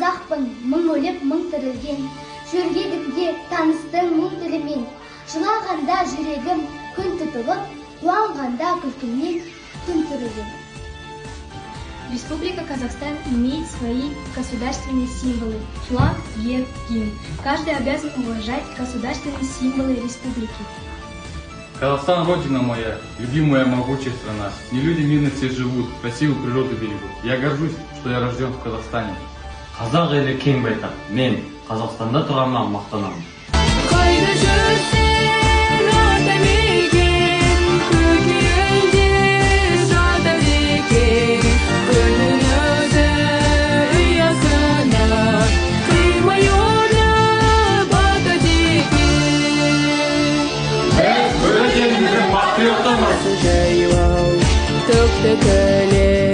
Қазақпын, мың өліп, мың тірілген. Жөргегінде таныстың мұң тілімен. Жылағанда жүрегім күн тұтылып, қуанғанда күлкімнен түн түрілген. Республика Казахстан имеет свои государственные символы – флаг, герб, гимн. Каждый обязан уважать государственные символы республики. Казахстан – родина моя, любимая, могучая страна. Не люди мирно все живут, красивую природу берегут. Я горжусь, что я рожден в Казахстане. Қазақ елі кең байтақ. Мен Қазақстанда тұрғаныма мақтанамын. Қайда жүрсең, атамекен, көкейіңде жатыр екен. Күннің өзі ұясына қимай оны батады екен. Біз өз еліміздің патриотымыз. Жайлау төкті күле.